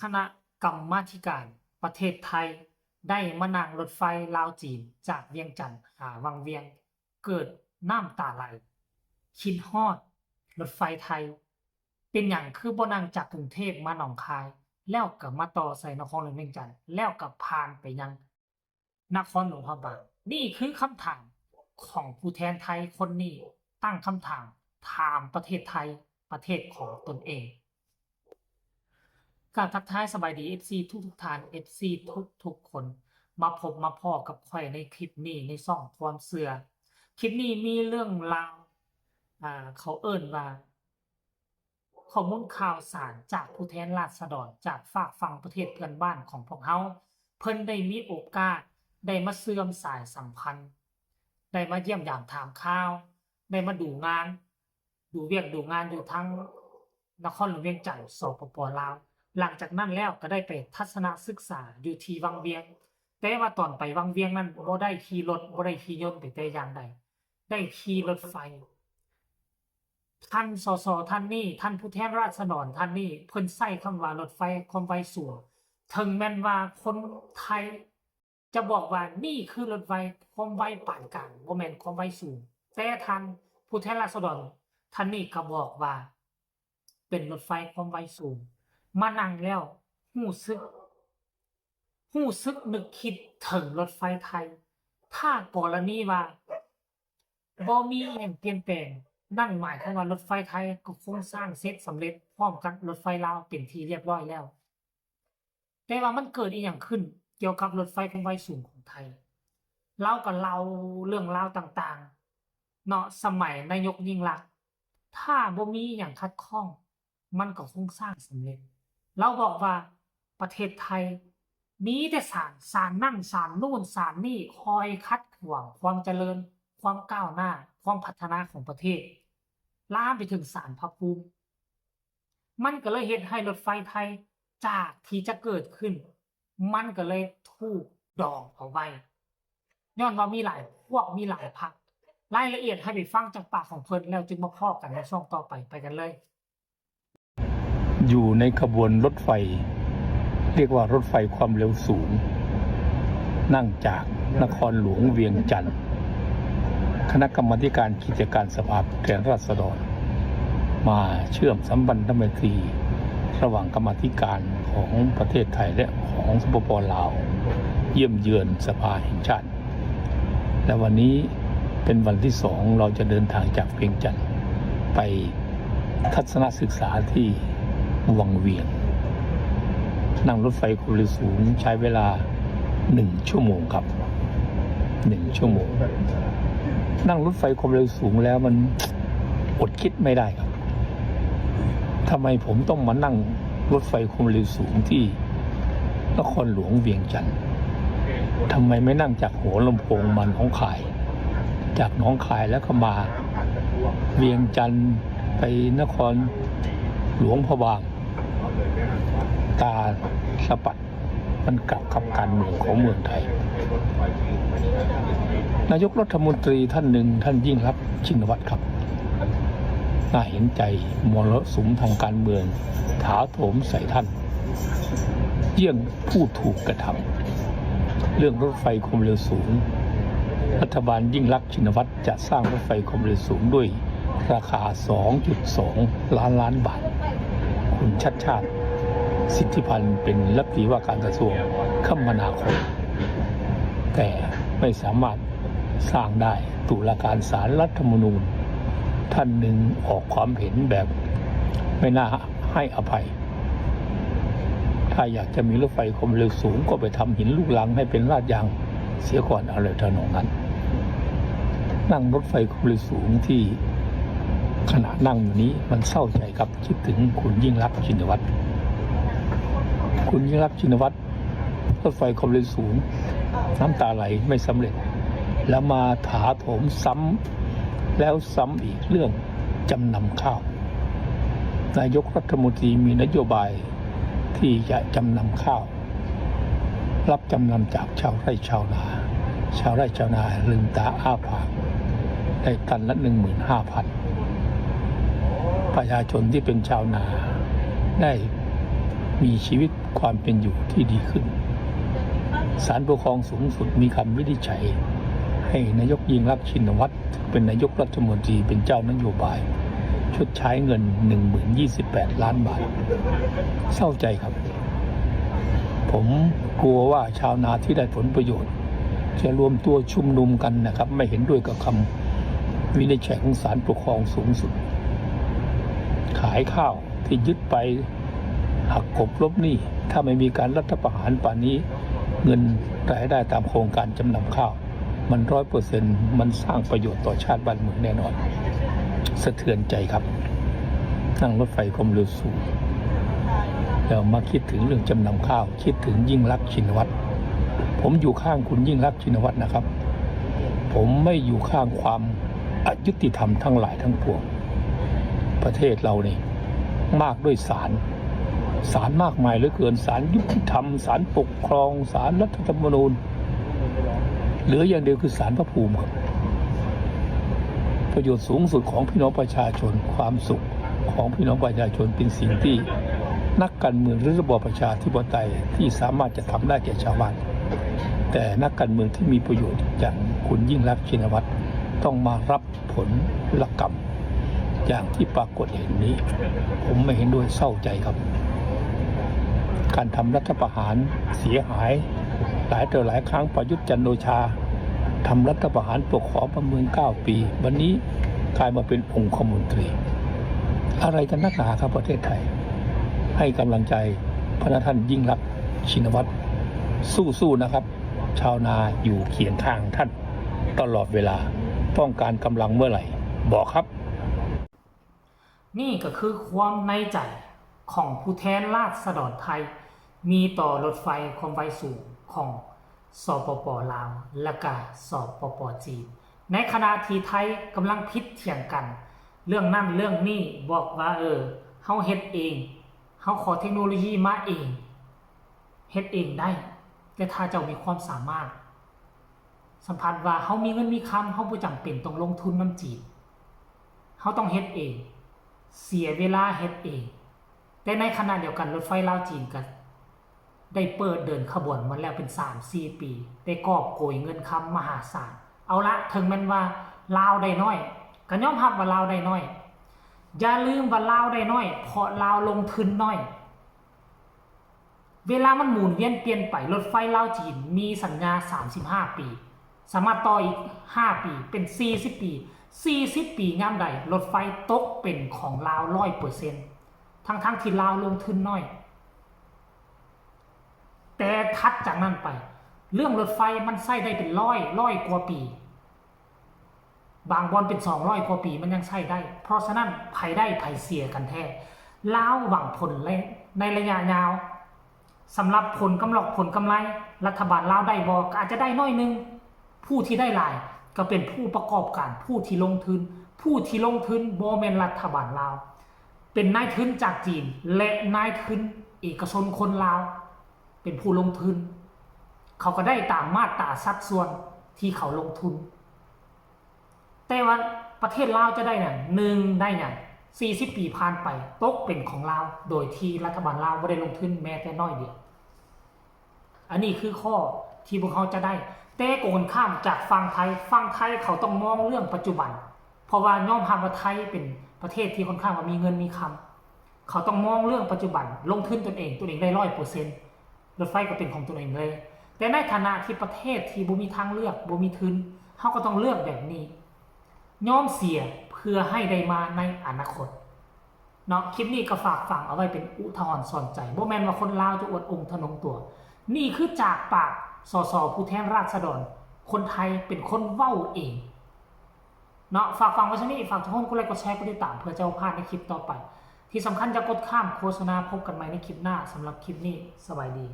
ຄະນະກຳມາທິການປະເທດໄທ ໄດ້ມານັ່ງລົດໄຟລາວຈີນ ຈາກວຽງຈັນຫາວັງວຽງ ເກີດນ້ຳຕາໄຫຼ ຄິດຮອດລົດໄຟໄທ. ເປັນຫຍັງຄືບໍ່ນັ່ງຈາກກຸງເທບມາໜອງຄາຍ ແລ້ວກໍມາຕໍ່ໃສ່ນະຄອນຫຼວງວຽງຈັນ ແລ້ວກໍຜ່ານໄປຍັງ ນະຄອນຫຼວງພະບາງ? ນີ້ຄືຄຳຖາມຂອງຜູ້ແທນໄທຄົນນີ້ ຕັ້ງຄຳຖາມ ຖາມປະເທດໄທ ປະເທດຂອງຕົນເອງ. ກາບທັກທາຍສະບາຍດີ ເອັຟຊີ ທຸກໆທ່ານ ເອັຟຊີທຸກໆຄົນ ມາພົບມາພໍ້ກັບຂ້ອຍໃນຄລິບນີ້ ໃນຊ່ອງຄວາມເຊື່ອ. ຄລິບນີ້ມີເລື່ອງລາວ ອ່າ ເຂົາເອີ້ນວ່າ ຂໍ້ມູນຂ່າວສານຈາກຜູ້ແທນລາຊະດອນຈາກຟາກຝັ່ງປະເທດເພື່ອນບ້ານຂອງພວກເຮົາ. ເພິ່ນໄດ້ມີໂອກາດໄດ້ມາເຊື່ອມສາຍສຳພັນ, ໄດ້ມາຢ້ຽມຢາມຖາມຂ່າວ, ໄດ້ມາດູງານ, ດູວຽກດູງານຢູ່ທາງນະຄອນຫຼວງວຽງຈັນ ສປປ ລາວ. ຫຼັງຈາກນັ້ນແລ້ວກໍໄດ້ໄປທັດສະນະສຶກສາຢູ່ທີ່ວັງວຽງ, ແຕ່ວ່າຕອນໄປວັງວຽງນັ້ນບໍ່ໄດ້ຂີ່ລົດ, ບໍ່ໄດ້ຂີ່ຍົນໄປແຕ່ຢ່າງໃດ, ໄດ້ຂີ່ລົດໄຟ. ທ່ານ ສສ ທ່ານນີ້, ທ່ານຜູ້ແທນລາຊະດອນທ່ານນີ້, ເພິ່ນໃຊ້ຄຳວ່າລົດໄຟຄວາມໄວສູງ. ເຖິງແມ່ນວ່າຄົນໄທຈະບອກວ່ານີ້ຄືລົດໄຟຄວາມໄວປານກາງ, ບໍ່ແມ່ນຄວາມໄວສູງ, ແຕ່ທ່ານຜູ້ແທນລາຊະດອນທ່ານນີ້ກໍບອກວ່າເປັນລົດໄຟຄວາມໄວສູງ. ມານັ່ງແລ້ວຮູ້ສຶກ, ຮູ້ສຶກນຶກຄິດເຖິງລົດໄຟໄທ. ຖ້າກໍລະນີວ່າ ບໍ່ມີຫຍັງປ່ຽນແປງ, ນັ້ນໝາຍຄວາມວ່າລົດໄຟໄທກໍໂຄງສ້າງເສັດສຳເລັດພ້ອມກັບລົດໄຟລາວເປັນທີ່ລຽບຮ້ອຍແລ້ວ. ແຕ່ວ່າມັນເກີດອີ່ຫຍັງຂຶ້ນກ່ຽວກັບລົດໄຟຄວາມໄວສູງຂອງໄທ? ລາວກໍເລົ່າເລື່ອງລາວຕ່າງໆເນາະ, ສະໄໝນາຍົກຍິ່ງລັກ, ຖ້າບໍ່ມີຫຍັງຂັດຂ້ອງ ມັນກໍຄົງສ້າງສຳເລັດ. ລາວບອກວ່າປະເທດໄທມີແຕ່ສານ, ສານນັ້ນ, ສານໂນ້ນ, ສານນີ້ ຄອຍຂັດຂວາງຄວາມຈະເລີນ, ຄວາມກ້າວໜ້າ, ຄວາມພັດທະນາຂອງປະເທດ, ລາມໄປເຖິງສານພະພູມ. ມັນກໍເລີຍເຮັດໃຫ້ລົດໄຟໄທຈາກທີ່ຈະເກີດຂຶ້ນ, ມັນກໍເລີຍຖືກດອງເອົາໄວ້, ຍ້ອນວ່າມີຫຼາຍພວກ, ມີຫຼາຍພັກ. ລາຍລະອຽດໃຫ້ໄປຟັງຈາກປາກຂອງເພິ່ນ ແລ້ວຈຶ່ງມາພໍ້ກັນໃນຊ່ວງຕໍ່ໄປ. ໄປກັນເລີຍ. ຢູ່ในขบวนรถไฟ เรียกว่ารถไฟความเร็วสูง นั่งจากนครหลวงเวียงจันทน์ คณะกรรมาธิการกิจการสภาผู้แทนราษฎร มาเชื่อมสัมพันธไมตรีระหว่างกรรมาธิการของประเทศไทยและของ สปป ลาว เยี่ยมเยือนสภาแห่งชาติ และวันนี้เป็นวันที่สอง เราจะเดินทางจากเวียงจันทน์ไปทัศนศึกษาที่วังเวียง นั่งรถไฟความเร็วสูงใช้เวลาหนึ่งชั่วโมงครับ หนึ่งชั่วโมง นั่งรถไฟความเร็วสูงแล้วมันอดคิดไม่ได้ครับ ทำไมผมต้องมานั่งรถไฟความเร็วสูงที่นครหลวงเวียงจันทน์ ทำไมไม่นั่งจากหัวลำโพงมาหนองคาย จากหนองคายแล้วก็มาเวียงจันทน์ ไปนครหลวงพะบาง ตาสะบัด มันกลับกับการเมืองของเมืองไทย นายกรัฐมนตรีท่านหนึ่ง ท่านยิ่งลักษณ์ ชินวัตรครับ น่าเห็นใจ มรสุมทางการเมืองถาโถมใส่ท่าน เยี่ยงผู้ถูกกระทำ เรื่องรถไฟความเร็วสูง รัฐบาลยิ่งลักษณ์ ชินวัตร จะสร้างรถไฟความเร็วสูงด้วยราคา สองจุดสอง ล้านล้านบาท คุณชัชชาติ สิทธิพันธ์ เป็นรัฐมนตรีว่าการกระทรวงคมนาคม แต่ไม่สามารถสร้างได้ ตุลาการศาลรัฐธรรมนูญท่านหนึ่งออกความเห็นแบบไม่น่าให้อภัย ถ้าอยากจะมีรถไฟความเร็วสูง ก็ไปทำหินลูกรังให้เป็นลาดยางเสียก่อน อะไรทำนองนั้น นั่งรถไฟความเร็วสูงที่ขณะนั่งอยู่นี้ มันเศร้าใจครับ คิดถึงคุณยิ่งลักษณ์ ชินวัตร คุณยิ่งลักษณ์ ชินวัตร รถไฟความเร็วสูง น้ำตาไหลไม่สำเร็จ แล้วมาถาโถมซ้ำแล้วซ้ำอีกเรื่องจำนำข้าว นายกรัฐมนตรีมีนโยบายที่จะจำนำข้าว รับจำนำจากชาวไร่ชาวนา ชาวไร่ชาวนาลืมตาอ้าปาก ได้ตันละ หนึ่งหมื่นห้าพัน ประชาชนที่เป็นชาวนาได้ ມີຊີວິດຄວາມເປັນຢູ່ທີ່ດີຂຶ້ນ. ສານປົກຄອງສູງສຸດມີຄຳວິນິດໄຈໃຫ້ນາຍົກຍິ່ງລັກ ຊິນນະວັດ ເປັນນາຍົກລັດຖະມົນຕີ ເປັນເຈົ້ານະໂຍບາຍຊົດໃຊ້ເງິນ ໜຶ່ງໝື່ນ ຊາວແປດລ້ານບາດ. ເສົ້າໃຈຄັບ. ຜົມກົວວ່າຊາວນາທີ່ໄດ້ຜົນປະໂຫຍດຈະລວມຕົວຊຸມນຸມກັນນະຄັບ ໄມ່ເຫັນດ້ວຍກັບຄຳວິນິດໄຈຂອງສານປົກຄອງສູງສຸດ. ຂາຍຂ້າວທີ່ຍຶດໄປຫັກກົບລົບໜີ້. ຖ້າໄມ່ມີການລັດຖະປະຫານປ່ານນີ້ ເງິນລາຍໄດ້ຕາມໂຄງການຈຳນຳຂ້າວ ມັນຮ້ອຍເປີເຊັນ ມັນສ້າງປະໂຫຍດຕໍ່ຊາດບ້ານເມືອງແນ່ນອນ. ສະເທືອນໃຈຄັບ. ນັ່ງລົດໄຟຄວາມເລັວສູງ ແລ້ວມາຄິດເຖິງເລື່ອງຈຳນຳຂ້າວ ຄິດເຖິງຍິ່ງລັກ ຊິນນະວັດ. ຜົມຢູ່ຂ້າງຄຸນຍິ່ງລັກ ຊິນນະວັດນະຄັບ. ຜົມໄມ່ຢູ່ຂ້າງຄວາມອະຍຸຕິທຳທັງຫຼາຍທັງປວງ. ປະເທດເຮົານີ້ມາກດ້ວຍສານ, ສານມາກມາຍເຫຼືອເກີນ, ສານຍຸຕິທຳ, ສານປົກຄອງ, ສານລັດຖະທຳມະນູນ. ເຫຼືອຢ່າງດຽວຄືສານພະພູມຄັບ. ປະໂຫຍດສູງສຸດຂອງພີ່ນ້ອງປະຊາຊົນ, ຄວາມສຸກຂອງພີ່ນ້ອງປະຊາຊົນເປັນສິ່ງທີ່ນັກການເມືອງ ຫຼື ລະບອບປະຊາທິປະໄຕທີ່ສາມາດຈະທຳໄດ້ແກ່ຊາວບ້ານ, ແຕ່ນັກການເມືອງທີ່ມີປະໂຫຍດຢ່າງຄຸນຍິ່ງລັກ ຊິນນະວັດ ຕ້ອງມາຮັບ ຜົນລະກຳຢ່າງທີ່ປາກົດເຫັນນີ້ ຜົມໄມ່ເຫັນດ້ວຍ, ເສົ້າໃຈຄັບ. ການທຳລັດຖະປະຫານເສຍຫາຍຫຼາຍຕໍ່ຫຼາຍຄັ້ງ, ປະຍຸດ ຈັນໂອຊາ ທຳລັດຖະປະຫານປົກຄອງບ້ານເມືອງເກົ້າປີ, ບັດນີ້ກາຍມາເປັນອົງຄະມົນຕີ. ອະໄລກັນນັກໜາຄັບປະເທດໄທ? ໃຫ້ກຳລັງໃຈພະນະທ່ານຍິ່ງລັກ ຊິນນະວັດ. ສູ້ໆນະຄັບ. ຊາວນາຢູ່ຄຽງຂ້າງທ່ານຕະຫຼອດເວລາ. ຕ້ອງການກຳລັງເມື່ອໃດ ບອກຄັບ. ນີ້ກໍຄືຄວາມໃນໃຈຂອງຜູ້ແທນລາຊະດອນໄທ ມີຕໍ່ລົດໄຟຄວາມໄວສູງຂອງ ສປປ ລາວ ແລະກະ ສປປ ຈີນ. ໃນຂະນະທີ່ໄທກຳລັງຜິດຖຽງກັນເລື່ອງນັ້ນເລື່ອງນີ້, ບອກວ່າ ເອີ ເຮົາເຮັດເອງ, ເຮົາຂໍເທັກໂນໂລຢີມາເອງ, ເຮັດເອງໄດ້, ແຕ່ຖ້າເຈົ້າມີຄວາມສາມາດ, ສຳພັດວ່າເຮົາມີເງິນມີຄຳ, ເຮົາບໍ່ຈຳເປັນຕ້ອງລົງທຶນນຳຈີນ. ເຮົາຕ້ອງເຮັດເອງ, ເສຍເວລາເຮັດເອງ. ແຕ່ໃນຂະນະດຽວກັນ, ລົດໄຟລາວຈີນກໍໄດ້ເປີດເດີນຂະບວນມາແລ້ວເປັນສາມສີ່ປີ, ໄດ້ກອບໂກຍເງິນຄຳມະຫາສານ. ເອົາລະ, ເຖິງແມ່ນວ່າລາວໄດ້ໜ້ອຍ, ກໍຍອມຮັບວ່າລາວໄດ້ໜ້ອຍ. ຢ່າລືມວ່າລາວໄດ້ໜ້ອຍ ເພາະລາວລົງທຶນໜ້ອຍ. ເວລາມັນໝູນວຽນປ່ຽນໄປ, ລົດໄຟລາວຈີນມີສັນຍາສາມສິບຫ້າປີ, ສາມາດຕໍ່ອີກຫ້າປີ ເປັນສີ່ສິບປີ. ສີ່ສິບປີຍາມໃດ ລົດໄຟຕົກເປັນຂອງລາວຮ້ອຍເປີເຊັນ ທັງໆທີ່ລາວລົງທຶນໜ້ອຍ. ແຕ່ຖັດຈາກນັ້ນໄປ, ເລື່ອງລົດໄຟມັນໃຊ້ໄດ້ເປັນຮ້ອຍ, ຮ້ອຍກວ່າປີ. ບາງບ່ອນເປັນສອງຮ້ອຍກວ່າປີມັນຍັງໃຊ້ໄດ້. ເພາະສະນັ້ນ ໃຜໄດ້ໃຜເສຍກັນແທ້? ລາວຫວັງຜົນໃນໄລຍະຍາວ. ສຳລັບຜົນກຳລັອກຜົນກຳໄລ, ລັດຖະບານລາວໄດ້ບໍ່? ກໍອາດຈະໄດ້ໜ້ອຍໜຶ່ງ. ຜູ້ທີ່ໄດ້ຫຼາຍກໍເປັນຜູ້ປະກອບການ, ຜູ້ທີ່ລົງທຶນ. ຜູ້ທີ່ລົງທຶນບໍ່ແມ່ນລັດຖະບານລາວ, ເປັນນາຍທຶນຈາກຈີນ ແລະ ນາຍທຶນເອກະຊົນຄົນລາວ ເປັນຜູ້ລົງທຶນ. ເຂົາກໍໄດ້ຕາມມາດຕາສັດສ່ວນທີ່ເຂົາລົງທຶນ. ແຕ່ວ່າປະເທດລາວຈະໄດ້ນັ້ນ ໜຶ່ງ ໄດ້ຫຍັງ? ສີ່ສິບປີຜ່ານໄປ ຕົກເປັນຂອງລາວ ໂດຍທີ່ລັດຖະບານລາວບໍ່ໄດ້ລົງທຶນແມ້ແຕ່ໜ້ອຍດຽວ. ອັນນີ້ຄືຂໍ້ທີ່ພວກເຮົາຈະໄດ້. ແຕ່ກົງກັນຂ້າມຈາກຝັ່ງໄທ, ຝັ່ງໄທເຂົາຕ້ອງມອງເລື່ອງປັດຈຸບັນ, ເພາະວ່າຍອມຮັບວ່າໄທເປັນປະເທດທີ່ຄ່ອນຂ້າງວ່າມີເງິນມີຄຳ. ເຂົາຕ້ອງມອງເລື່ອງປັດຈຸບັນ, ລົງທຶນຕົນເອງ, ຕົນເອງໄດ້ຮ້ອຍເປີເຊັນ. ລົດໄຟກໍເປັນຂອງຕົນເອງເລີຍ. ແຕ່ໃນຖານະທີ່ປະເທດທີ່ບໍ່ມີທາງເລືອກ, ບໍ່ມີທຶນ, ເຮົາກໍຕ້ອງເລືອກແບບນີ້, ຍອມເສຍເພື່ອໃຫ້ໄດ້ມາໃນອະນາຄົດເນາະ. ຄລິບນີ້ກໍຝາກຝັງເອົາໄວ້ເປັນອຸທາຫອນສອນໃຈ. ບໍ່ແມ່ນວ່າຄົນລາວຈະອວດອົງທະນົງຕົວ. ນີ້ຄືຈາກປາກ ສສ ຜູ້ແທນລາຊະດອນຄົນໄທເປັນຄົນເວົ້າເອງ. ເນາະ ຝາກຝັງໄວ້ຊ່ຳນີ້. ຝາກທຸກຄົນກົດໄລກົດແຊ ກົດຕິດຕາມ ເພື່ອຈະບໍ່ພາດໃນຄລິບຕໍ່ໄປ. ທີ່ສຳຄັນຢ່າກົດຂ້າມໂຄສະນາ. ພົບກັນໃໝ່ໃນຄລິບໜ້າ. ສຳລັບຄລິບນີ້ ສະບາຍດີ.